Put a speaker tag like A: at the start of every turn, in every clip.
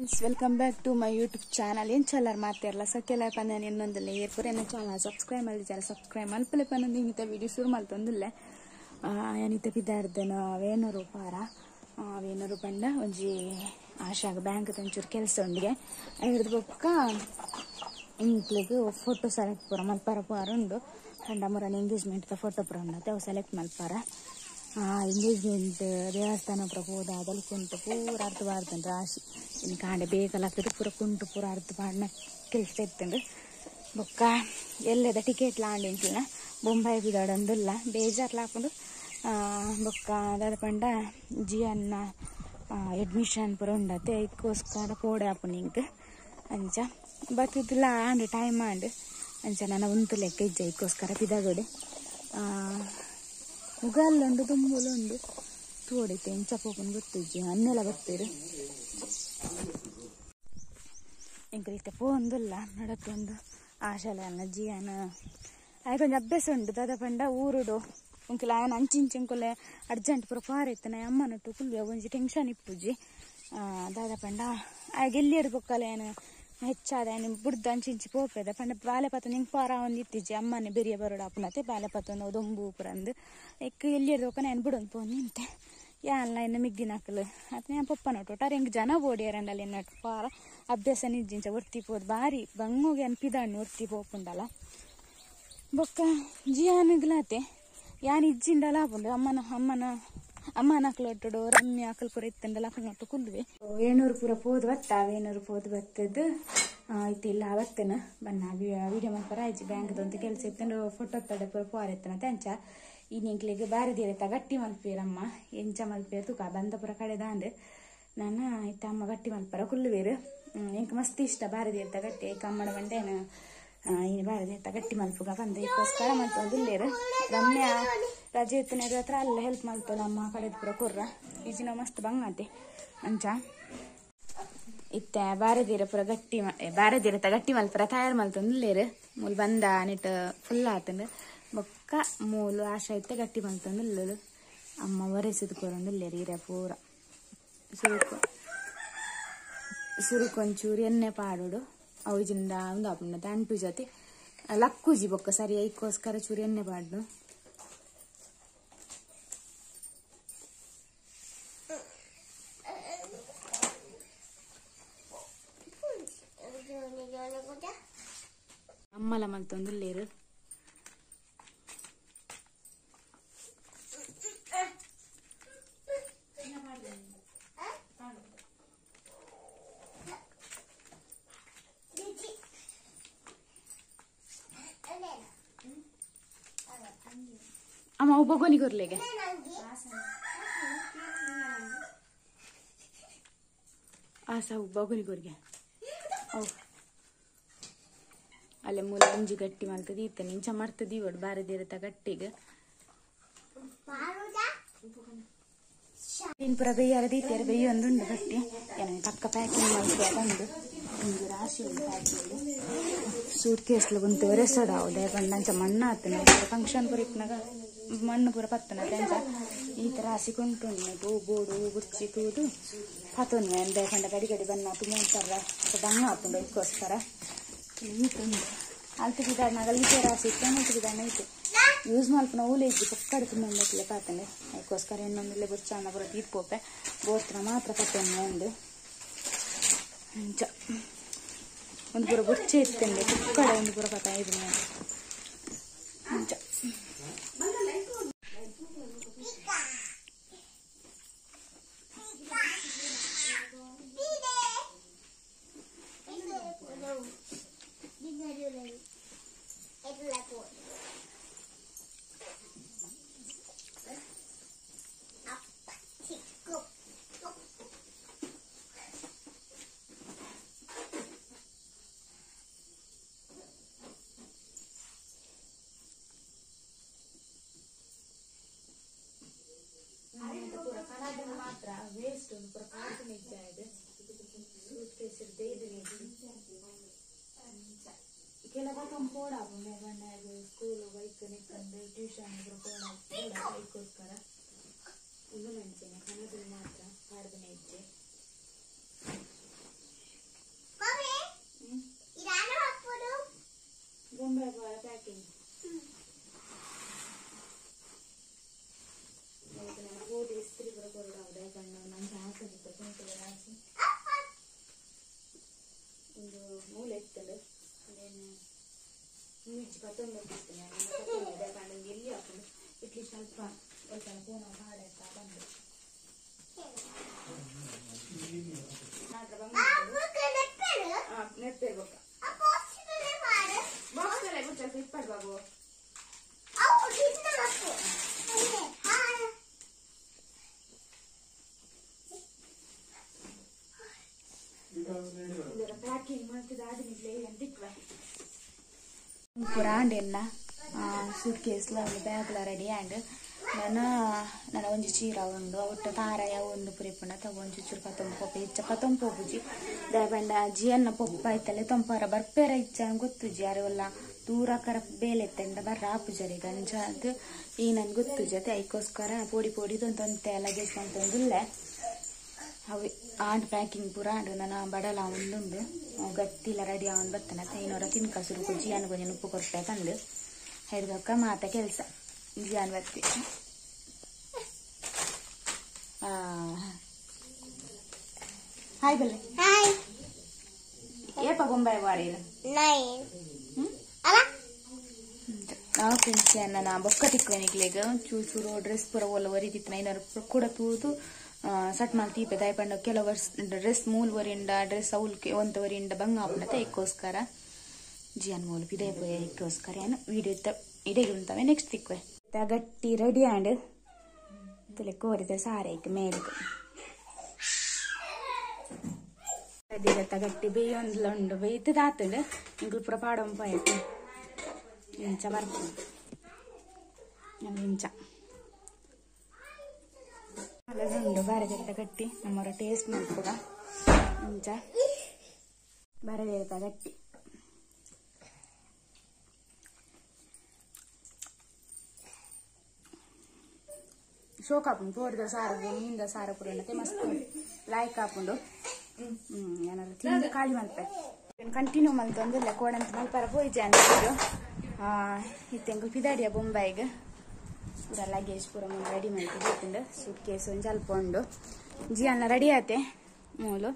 A: Welcome back to my YouTube channel. ಎಂಚಲ್ಲಾರ್ ಮಾತೆರ್ಲ ಸೊಕೆಲ ಪಂದನೆ ಇನ್ನೊಂದಿಲ್ಲ ಏರ್ಪುರ ಎನ್ನ ಚಾನಲ್ ಸಬ್ಸ್ಕ್ರೈಬ್ ಮಲ್ದಿಜಾರ ಸಬ್ಸ್ಕ್ರೈಬ್ ಮಲ್ಪಲೆ ಪನ್ನೊಂದು ಇನ್ನಿತ ವಿಡಿಯೋ ಶುರು ಮಲ್ತೊಂದುಲ್ಲೆ. ಏನಿತ ಪಿದಾರ್ದನ ವೇಣೂರು ಪಾರ ವೇಣೂರು ಪಂಡ ಒಂಜಿ ಆಶಾಗ ಬ್ಯಾಂಕ್ ಒಂಚೂರು ಕೆಲಸ ಉಂಡಿಗೆ ಐರ್ದ್ ಬೊಕ್ಕ ಇಂಕ್ಲೆಗ್ ಫೋಟೋ ಸೆಲೆಕ್ಟ್ ಪೂರ ಮಲ್ಪರ ಪೂರ ಉಂಡು ಪಂಡ ಮುರನ ಎಂಗೇಜ್ಮೆಂಟ್ ದ ಫೋಟೋ ಪೂರ ಉಂಡು ಅವು ಸೆಲೆಕ್ಟ್ ಮಲ್ಪರ. ಎಂಗೇಜ್ಮೆಂಟ್ ದೇವಸ್ಥಾನ ಪೂರ ಪೋದಾದಲ್ಲಿ ಕುಂಟು ಪೂರ ಅರ್ಧ ಬಾರ್ದಂಡು ರಾಶಿ ಇನ್ನು ಕಾಂಡೆ ಬೇಕಲಾಗ್ತದೆ ಪೂರ ಕುಂಟು ಪೂರ ಅರ್ಧ ಬಾಡ್ನ ಕೆಲಸ ಇತ್ತಂಡು ಬೊಕ್ಕ ಎಲ್ಲದ ಟಿಕೆಟ್ ಲಾಂಡಿಂಟ್ಲ ಬೊಂಬಾಯಿ ಬಿದಾಡೊಂದುಲ್ಲ ಬೇಜಾರ್ಲ ಹಾಕೊಂಡು ಬೊಕ್ಕ ದಾದ ಪಂಡ ಜಿಯನ್ನ ಅಡ್ಮಿಷನ್ ಪೂರ ಉಂಡತೆ ಐಕ್ಕೋಸ್ಕರ ಪೋಡೆ ಆಪುಂಡು ಇಂಕ್ ಅಂಚ ಬತ್ತಿದ್ಲ ಆಂಡ್ ಟೈಮ್ ಆಂಡ್ ಅಂಚ ನನ್ನ ಉಂತು ಲೆಕ್ಕ ಇಜ್ಜ ಐಕ್ಕೋಸ್ಕರ ಪಿದಗಡೆ ಮುಗಲ್ಲುಂಡು ದುಂಬುಲುಂಡು ತೋಡೈತೆ ಎಂಚ ಪೋಪುಂಡು ಗೊತ್ತಿಜ್ಜಿ ಅನ್ನೆಲ್ಲ ಬರ್ತೀರಿ ಎಂಕಲ್ ಇತ್ತೆ ಪೋಂದುಲ್ಲ ನಡತೊಂದು ಆಶಾಲ ಅನ್ನ ಜಿಯಾನ ಆಯ್ ಒಂಜಿ ಅಭ್ಯಾಸ ಉಂಡು ದಾದ ಪಂಡ ಊರುಡು ಒಂಕಿಲ ಆಯನ ಅಂಚಿಂಚಿ ಎಂಕುಲೆ ಅರ್ಜೆಂಟ್ ಪೂರ ಪಾರ ಇತ್ತನ ಅಮ್ಮನೊಟ್ಟು ಕುಲ್ವೆ ಒಂಜಿ ಟೆನ್ಷನ್ ಇಪ್ಪುಜಿ ದಾದ ಪಂಡ ಆಯ್ ಗೆಲ್ಲಿಯರ್ ಬೊಕ್ಕಲೆ ಏನು ಹೆಚ್ಚಾದ ಏನು ಬುಡ್ದು ಅಂಚಿಂಚಿ ಪೋಪೆದ ಪಂಡ ಬಾಲೆ ಪತ್ತ ನಿಂಗೆ ಪಾರ ಒಂದು ಇತ್ತಿಜ್ಜಿ ಅಮ್ಮನೆ ಬೆರಿಯ ಬರೋಡು ಆಪುನತೆ ಬಾಲೆ ಪತ್ತೊಂದು ದೊಂಬು ಪೂರ ಅಂದು ಎಕ್ ಎಲ್ಲಿಯರ್ ಬೊಕ್ಕ ನಾನು ಬುಡೊಂದು ಪೋನು ನಿಂತೆ ಯಾನ್ಲ ಇನ್ನು ಮಿಗ್ದಿನಕಲು ಅತ್ತ ഞാൻ ಪೊಪ್ಪನೊಟ್ಟು ಒಟ್ಟಾರೆ ಎಂಕ್ ಜನ ಬೋಡಿಯರಂಡಲ್ಲ ಎನ್ನಟ್ಟು ಪಾರ ಅಭ್ಯಾಸ ನಿಜ್ಜಿಂಚ ಒರ್ತಿ ಪೋದು ಬಾರಿ ಬಂಗೋಗೆ ಅನ್ಪಿದಾಣ್ಣು ಒರ್ತಿ ಪೋಪುಂಡಲ್ಲ ಬೊಕ್ಕ ಜಿಯಾನುಗ್ಲಾತೆ ಯಾನ್ ಇಜ್ಜಿಂಡಲ ಆಪುಂಡು ಅಮ್ಮನ ಅಮ್ಮನ ಅಮ್ಮನ ಅಕ್ಲೊಟ್ಟುಡು ರಮ್ಯ ಅಕಲ್ ಪೂರ ಇತ್ತಂಡಲ ಅಕ್ಲೊಟ್ಟು ಕುಲ್ವೆ ವೇಣೂರು ಪೂರ ಪೋದು ಬತ್ತ ವೇಣೂರು ಪೋದು ಬತ್ತದ್ದು ಇತ್ತಿಲ್ಲ ಬತ್ತನ ಬನ್ನ ವಿಡಿಯೋ ಮಲ್ಪರ ಆಯ್ತು ಬ್ಯಾಂಕ್ದೊಂದು ಕೆಲಸ ಇತ್ತಂಡು ಫೋಟೋ ತಡೆ ಪೂರ ಪೋರ ಇತ್ತನ ಅಂಚ ಈ ನಿಂಕ್ಲೆಗ್ ಬಾರಿ ತೀರತ್ತ ಗಟ್ಟಿ ಮಲ್ಪೇರಮ್ಮ ಎಂಚ ಮಲ್ಪೇರ್ ತೂಕ ಬಂದ ಪೂರ ಕಡೆದಾಂಡ್ ನಾನು ಇತ್ತ ಅಮ್ಮ ಗಟ್ಟಿ ಮಲ್ಪರ ಕುಲ್ಲುವೇರು ಎಂಕ್ ಮಸ್ತ್ ಇಷ್ಟ ಬಾರಿ ತೀರ್ತ ಗಟ್ಟಿ ಕಮ್ಮಡ ಬಂಡೇನ ಇನ್ನು ಬಾರಿ ತೀರ್ತ ಗಟ್ಟಿ ಮಲ್ಪುಗ ಬಂದ ಇದಕ್ಕೋಸ್ಕರ ಮಲ್ತೊಂದುಲ್ಲೇರು ರಮ್ಯ ರಜೆ ಇತ್ತನ ಹತ್ರ ಅಲ್ಲ ಹೆಲ್ಪ್ ಮಲ್ತೋಲ್ಲ ಅಮ್ಮ ಕಡೆದ ಪೂರ ಕೊರ್ರ ಈಜಿನ ಮಸ್ತ್ ಬಂಗಾತೆ ಅಂಚ ಇತ್ತೆ ಬಾರದೀರ ಪೂರ ಗಟ್ಟಿ ಬಾರದೀರತ ಗಟ್ಟಿ ಮಲ್ಪರ ತಯಾರು ಮಲ್ತೊಂದುಲ್ಲೇರು ಮೂಲು ಬಂದ ನಿಟ್ ಫುಲ್ ಆತಂಡು ಬೊಕ್ಕ ಮೂಲು ಆಶಾ ಇತ್ತೆ ಗಟ್ಟಿ ಮಲ್ತೊಂದುಲ್ಲಲು ಅಮ್ಮ ಒರೆಸಿದ್ ಕೊರೊಂದುಲ್ಲೇರು ಈರ ಪೂರ ಸುರುಕು ಸುರುಕೊಂಚೂರು ಎಣ್ಣೆ ಪಾಡೋಡು ಅವು ಜಿಂದ ಒಂದು ಆಪುಂಡು ಅಂಟು ಜೊತೆ ಲಕ್ಕುಜಿ ಬೊಕ್ಕ ಸರಿ ಐಕ್ಕೋಸ್ಕರ ಚೂರು ಎಣ್ಣೆ ಪಾಡು. ಅಮ್ಮಲ ಮಲ್ತೊಂದುಲ್ಲೇರು ಅಮ್ಮ ಬೊಗೊನಿ ಕೊರ್ಲೆಗೆ ಆಸ ಬೊಗೊನಿ ಕೊರ್ಗೆ ಅವು ಅಲ್ಲೇ ಮೂಲ ಒಂಜಿ ಗಟ್ಟಿ ಮಲ್ತದ ಇತ್ತ ನಿಂಚ ಮರ್ತದ ಇವಡು ಬಾರದಿರತ್ತ ಗಟ್ಟಿಗೆ ಪೂರ ಬೇಯಾರ ದೀತಿಯರ ಬೇಯೊಂದುಂಡು ಗಟ್ಟಿ ಏನೋ ಪಕ್ಕ ಪ್ಯಾಕಿಂಗ್ ಮಲ್ತ ಬಂದು ಒಂದು ರಾಶಿ ಉಂಟು ಪ್ಯಾಕಿಂಗ್ ಸೂಟ್ ಕೇಸ್ಲ ಬಂತು ಒರೆಸೋಡು ಹೌದೇ ಪಂಡ ಅಂಚ ಮಣ್ಣು ಆತನ ಫಂಕ್ಷನ್ ಪೂರ ಇಪ್ಪನಾಗ ಮಣ್ಣು ಪೂರ ಪತ್ತನ ಅಂಚ ಈ ತರ ರಾಶಿ ಕೊಂಟುಂಡು ಬೋಡು ಗುರ್ಚಿ ತೂದು ಪತ್ತೊಂದು ಎಂದೆ ಪಂಡ ಗಡಿ ಗಡಿ ಬಣ್ಣ ತುಂಬ ಬಂಗ ಆಪುಂಡು ಇದಕ್ಕೋಸ್ಕರ ಈತುಂಡು ಅಲ್ತು ಬಿದಾಡ್ನಾಗ ಈತೆ ರಾಶಿ ಇತ್ತು ಅಲ್ತು ಬಿದಾಡ್ನ ಇತ್ತು ಯೂಸ್ ಮಲ್ಪನ ಊಲೆ ಇಜ್ಜಿ ಪಕ್ಕಡೆ ತುಂಬ ಪಾತಂಡೆ ಅದಕ್ಕೋಸ್ಕರ ಇನ್ನೊಂದಿಲ್ಲ ಬುರ್ಚಾನ ಪೂರ ತೀರ್ಪೋಪೆ ಬೋತ್ರ ಮಾತ್ರ ಪತ್ತೊಂದು ಉಂಡು ಅಂಚ ಒಂದು ಪೂರ ಬುರ್ಚೆ ಇತ್ತಂಡೆ ಪಕ್ಕಡೆ ಒಂದು ಪೂರ ಪತ್ತ ಇದು ಅಂಚ ಮಾತ್ರ ವೇಸ್ಟ್ ಒಂದು ಪೂರ ಕಾಸು ನಿಜ ಇದೆ ಸೂಟ್ ಕೇಸ್ ಕೆಲವು ಪೋಡ ಸ್ಕೂಲು ಬೈಕ್ ನಿಕ್ಕಂದು ಟ್ಯೂಷನ್ ಪೋಡ ಬೈಕ್ಗೋಸ್ಕರ ಒಂದು ನಂಚೆನೆ ಕನ್ನಡ ಮಾತ್ರ ಪಾಡ್ದನೆ ಇಜ್ಜೆ. ಮೂಲೆ ಎತ್ತುಂಡು ಮಿರ್ಚಿ ಪತ್ತೊಂದು ಎಲ್ಲಿ ಹಾಕೊಂಡು ಇಟ್ಲಿ ಸ್ವಲ್ಪ ಫೋನ್ ಪಾಡಾಯ್ತಾ ಬಂದು ನೆಪ್ಪೇರ್ಬೇಕು ಬಾಕ್ಸ್ ಎಲ್ಲ ಸ್ವಲ್ಪ ಇಪ್ಪಾಡು ಬಾಬು. ಪ್ಯಾಕಿಂಗ್ ಮಾಡ್ತಿದ್ದ ಆದಿನಿಗ್ಲೇ ಅಂತಿಕ್ವೆ ಪೂರ ಆಂಡ್ ಎನ್ನ ಸೂಟ್ ಕೇಸ್ಲ ಬ್ಯಾಗ್ಲ ರೆಡಿ ಆಂಡ್ ನನ್ನ ನನ್ನ ಒಂಜಿ ಚೀರ ಉಂಡು ಒಟ್ಟು ತಾರಾಯ ಒಂದು ಪುರಿಪುಂಡ ಒಂಜಿ ಚೂರು ಪತ್ತೊಂಬ ಪೊಪ್ಪ ಹೆಚ್ಚ ಪತ್ತೊಂಬ ಪೊಪ್ಪುಜಿ ದಾಯಪಂಡ ಜಿಯನ್ನ ಪೊಪ್ಪ ಐತಲೆ ತೊಂಪಾರ ಬರ್ಪೇರ ಇಚ್ಚ ಗೊತ್ತುಜಿ ಅರವಲ್ಲ ದೂರ ಕರ ಬೇಲೆ ಎತ್ತಂಡ ಬರ್ರ ಆಪುಜರಿ ಗಂಜ ಅದು ಈ ನನ್ಗೆ ಗೊತ್ತುಜಿ ಅದೇ ಐಕೋಸ್ಕರ ಪೋಡಿ ಪೋಡಿ ತೊಂತೆ ಲಗೇಜ್ ಮಂತೊಂದುಲ್ಲೆ ಅವು ಆಂಡ್ ಪ್ಯಾಕಿಂಗ್ ಪೂರ ಆಂಡ್ ನನ್ನ ಬಡಲ ಉಂಡುಂಡು ಗಟ್ಟಿಲ ರೆಡಿ ಅವನ್ ಬತ್ತನ ಐನೂರ ತಿನ್ಕ ಸುರುಕು ಜಿಯಾನ್ ಕೊಂಚ ಉಪ್ಪು ಕೊರ್ಪೆ ತಂದು ಹಿಡ್ದಕ್ಕ ಮಾತ ಕೆಲಸ ಜಿಯಾನ್ ಬತ್ತಿ. ಹಾಯ್ ಬಲ್ಲೆ.
B: ಹಾಯ್.
A: ಏಪ ಬೊಂಬಾಯಿ ವಾರಿಲ್ಲ
B: 9. ಅಲ್ಲ
A: ಆ ಫ್ರೆಂಡ್ಸ್ ನನ್ನ ಬೊಕ್ಕ ತಿಕ್ಕವನಿಗ್ಲೇಗ ಚೂರು ಚೂರು ಡ್ರೆಸ್ ಪೂರ ಒಲ್ಲ ಒರಿದಿತ್ತು ಐನೂರು ಕೂಡ ತೂದು ಸಟ್ ಮಾಲ್ ತೀಪೆ ದಾಯಪಂಡ ಕೆಲವು ಡ್ರೆಸ್ ಮೂಲ್ ವರಿಂಡ ಡ್ರೆಸ್ ಅವಲ್ಕೆ ಒಂತ ವರಿಂಡ ಬಂಗ ಆಪುಂಡತೆ ಐಕ್ಕೋಸ್ಕರ ಜಿಯಾನ್ ಮೂಲು ಪಿದೆ ಪೋಯ ಐಕ್ಕೋಸ್ಕರ ಏನು ವಿಡಿಯೋ ಇತ್ತ ಇಡೇ ಉಂಟವೆ ನೆಕ್ಸ್ಟ್ ತಿಕ್ವೆ ಗಟ್ಟಿ ರೆಡಿ ಆಂಡ್ ತುಲೆ ಕೋರಿದ ಸಾರೆ ಐಕ್ ಮೇಲಿಗೆ ಗಟ್ಟಿ ಬೇಯೊಂದ್ಲ ಉಂಡು ಬೇಯ್ತದ ಆತಂಡು ಇಂಗ್ಲು ಪೂರ ಪಾಡೊಂಪ ಆಯ್ತು ಇಂಚ ಬರ್ಪುಂಡು ಇಂಚ ಉಂಡು ಬಾರದೆತ್ತ ಗಟ್ಟಿ ನಮ್ಮವರ ಟೇಸ್ಟ್ ಮಲ್ಪುಗ ಇಂಚ ಬಾರದೆತ್ತ ಗಟ್ಟಿ ಶೋಕ್ ಆಪುಂಡು ಕೋರಿದ ಸಾರು ಮೀನ್ದ ಸಾರು ಪೂರ ಮಸ್ತ್ ಲೈಕ್ ಆಪುಂಡು. ಏನಾದ್ರು ತಿಂದು ಖಾಲಿ ಮಲ್ಪೆ ಕಂಟಿನ್ಯೂ ಮಲ್ತೊಂದಿಲ್ಲ ಕೋಡಂತ ಮಲ್ಪರ ಪೋಯಿಜೆ ಅಂತ ಇತ್ತೆಂಗು ಪಿದಾಡಿಯ ಬೊಂಬಾಯಿಗೆ ಪೂರ ಲಗೇಜ್ ಪೂರ ರೆಡಿ ಮಲ್ತಿದ್ದು ಸೂಟ್ ಕೇಸ್ ಒಂಜಿ ಅಲ್ಪ ಉಂಡು ಜಿಯನ್ನ ರೆಡಿ ಆತೆ ಮೂಲು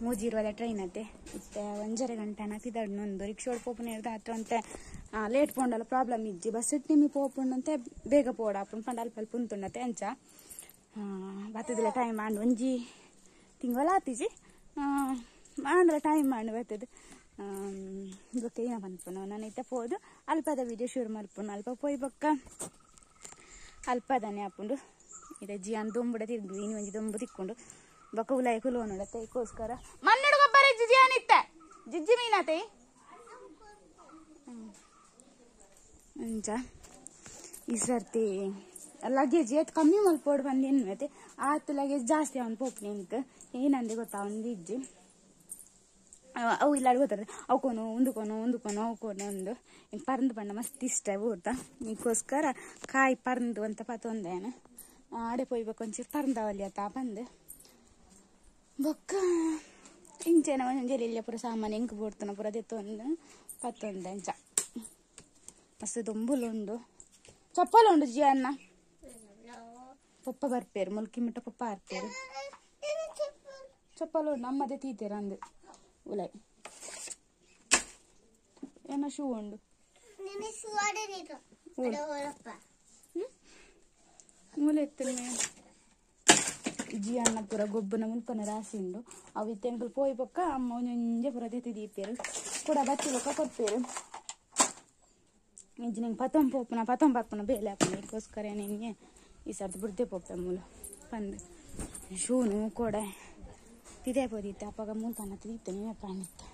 A: 3:20 ಟ್ರೈನ್ ಆತೆ ಇತ್ತೆ 1.5 ಗಂಟೆ ಪಿದಾಡ್ ನೊಂದು ರಿಕ್ಷೋಡ್ ಪೋಪುನ ಹಿಡ್ದು ಹತ್ರ ಅಂತೆ ಲೇಟ್ ಪೋಂಡಲ್ಲ ಪ್ರಾಬ್ಲಮ್ ಇಜ್ಜಿ ಬಸ್ ನಿಮ್ಮಿ ಪೋಪುಂಡಂತೆ ಬೇಗ ಪೋಡ ಆಪುಂಡು ಪಂಡ ಅಲ್ಪ ಅಲ್ಪ ಉಂತುಂಡತೆ ಅಂಚ ಬತ್ತದಿಲ್ಲ ಟೈಮ್ ಆಂಡ್ ಒಂಜಿ ತಿಂಗಳ ಆತಿಜಿ ಆಂಡ್ಲ ಟೈಮ್ ಆಂಡ್ ಬರ್ತದೆ ಬೊಕ್ಕ ಏನ ಪನ್ಪುನು ನಾನು ಇತ್ತೆ ಪೋದು ಅಲ್ಪದ ವಿಡಿಯೋ ಶುರು ಮಲ್ಪುನು ಅಲ್ಪ ಪೋಯ್ ಬೊಕ್ಕ ಅಲ್ಪದನೆ ಆಪುಂಡು ಇದೆ ಜಿಯಾನ್ ದೊಂಬುಡ ತಿರ್ಗು ಇನ್ನು ಒಂಜಿ ದೊಂಬು ತಿಕ್ಕೊಂಡು ಬೊಕ್ಕ ಉಲಾಯ ಕುಲೋ ನೋಡತ್ತೆ ಐಕೋಸ್ಕರ ಮನ್ನಡು ಗೊಬ್ಬರ ಜಿಜಿಯಾನ್ ಇತ್ತೆ ಜಿಜ್ಜಿ ಮೀನಾತೆ ಅಂಚ ಈ ಸರ್ತಿ ಲಗೇಜ್ ಏತ್ ಕಮ್ಮಿ ಮಲ್ಪೋಡು ಬಂದು ಏನು ಆತು ಲಗೇಜ್ ಜಾಸ್ತಿ ಅವನು ಪೋಪು ನಿಂಕ್ ಏನಂದೆ ಗೊತ್ತಾ ಅವನು ಇಜ್ಜಿ ಅವು ಇಲ್ಲ ಗೊತ್ತಾರೆ ಅವಕೋನು ಉಂದುಕೋನು ಉಂದುಕೋನು ಅವಕೋನು ಒಂದು ಹಿಂಗೆ ಪರಂದು ಬಣ್ಣ ಮಸ್ತ್ ಇಷ್ಟ ಊರ್ದ ಇದಕ್ಕೋಸ್ಕರ ಕಾಯಿ ಪರಂದು ಅಂತ ಪತ್ತೊಂದೇನು ಆಡೆ ಪೊಯ್ಬೇಕು ಒಂಚೂರು ಪರಂದವಲ್ಲಿ ಆತ ಬಂದು ಬೊಕ್ಕ ಇಂಚೆನ ಒಂಜೊಂಜೆ ಇಲ್ಲ ಪೂರ ಸಾಮಾನು ಎಂಕ್ ಬೋಡ್ತಾನ ಪೂರ ದೆತ್ತೊಂದು ಪತ್ತೊಂದು ಅಂಚ ಮಸ್ತ್ ದೊಂಬುಲುಂಡು ಚಪ್ಪಲು ಉಂಡು ಜಿಯನ್ನ ಪಪ್ಪ ಬರ್ಪೇರು ಮುಲ್ಕಿ ಮುಟ್ಟ ಪಪ್ಪ ಆರ್ಪೇರು ಚಪ್ಪಲು ಉಂಡು ನಮ್ಮದೇ ತೀತೇರು ಅಂದು ಉಲೈ ಏನ ಶೂ ಉಂಡು ಮೂಲೆ ಎತ್ತನೆ ಜಿಯನ್ನ ಪೂರ ಗೊಬ್ಬನ ಮುಲ್ಪನ ರಾಸಿ ಉಂಡು ಅವು ಇತ್ತೆಂಕುಲು ಪೋಯಿ ಬೊಕ್ಕ ಅಮ್ಮ ಒಂಜೊಂಜೆ ಪೂರ ದೆತ್ತಿ ದೀಪೇರು ಕೂಡ ಬತ್ತಿ ಬೊಕ್ಕ ಕೊರ್ಪೇರು ಇಂಚ ನಿಂಗೆ ಪತ್ತೊಂಬ ಪೋಪುನ ಪತ್ತೊಂಬ ಪಪ್ಪುನ ಬೇಲೆ ಆಪುನ ಇದಕ್ಕೋಸ್ಕರ ನಿಂಗೆ ಈ ಸರ್ತಿ ಬುಡ್ದೆ ಪೋಪೆ ಮೂಲು ಪಂದು ಶೂನು ಕೊಡೆ ತಿದೇ ಪೋದಿತ್ತೆ ಅಪ್ಪಗ ಮೂಲ್ಪನ ತಿತ್ತು ನೆನಪಾಣಿತ್ತೆ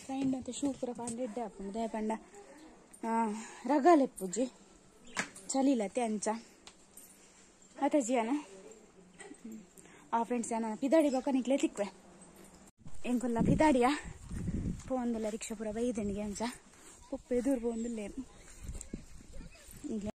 A: ಫ್ರೆಂಡ್ ಅಂತ ಶೂ ಪೂರ ಪಂಡ ಇಡ್ಡೆ ಆಪುಂಡು ದಯಪಂಡ ರಗಾಲೆಪ್ಪುಜಿ ಚಲಿಲತ್ತೆ ಅಂಚ ಆತ ಜಿಯಾನ ಆ ಫ್ರೆಂಡ್ಸ್ ನಾನು ಪಿದಾಡಿ ಬೊಕ್ಕ ನಿಕ್ಲೆ ತಿಕ್ವೆ ಎಂಕುಲ್ಲ ಪಿದಾಡಿಯ ಪೋಂದುಲ್ಲ ರಿಕ್ಷಾ ಪೂರ ಬೈದಣಿಗೆ ಅಂಚ ಪೊಪ್ಪೆ ದೂರ ಪೋಂದುಲ್ಲೇನು.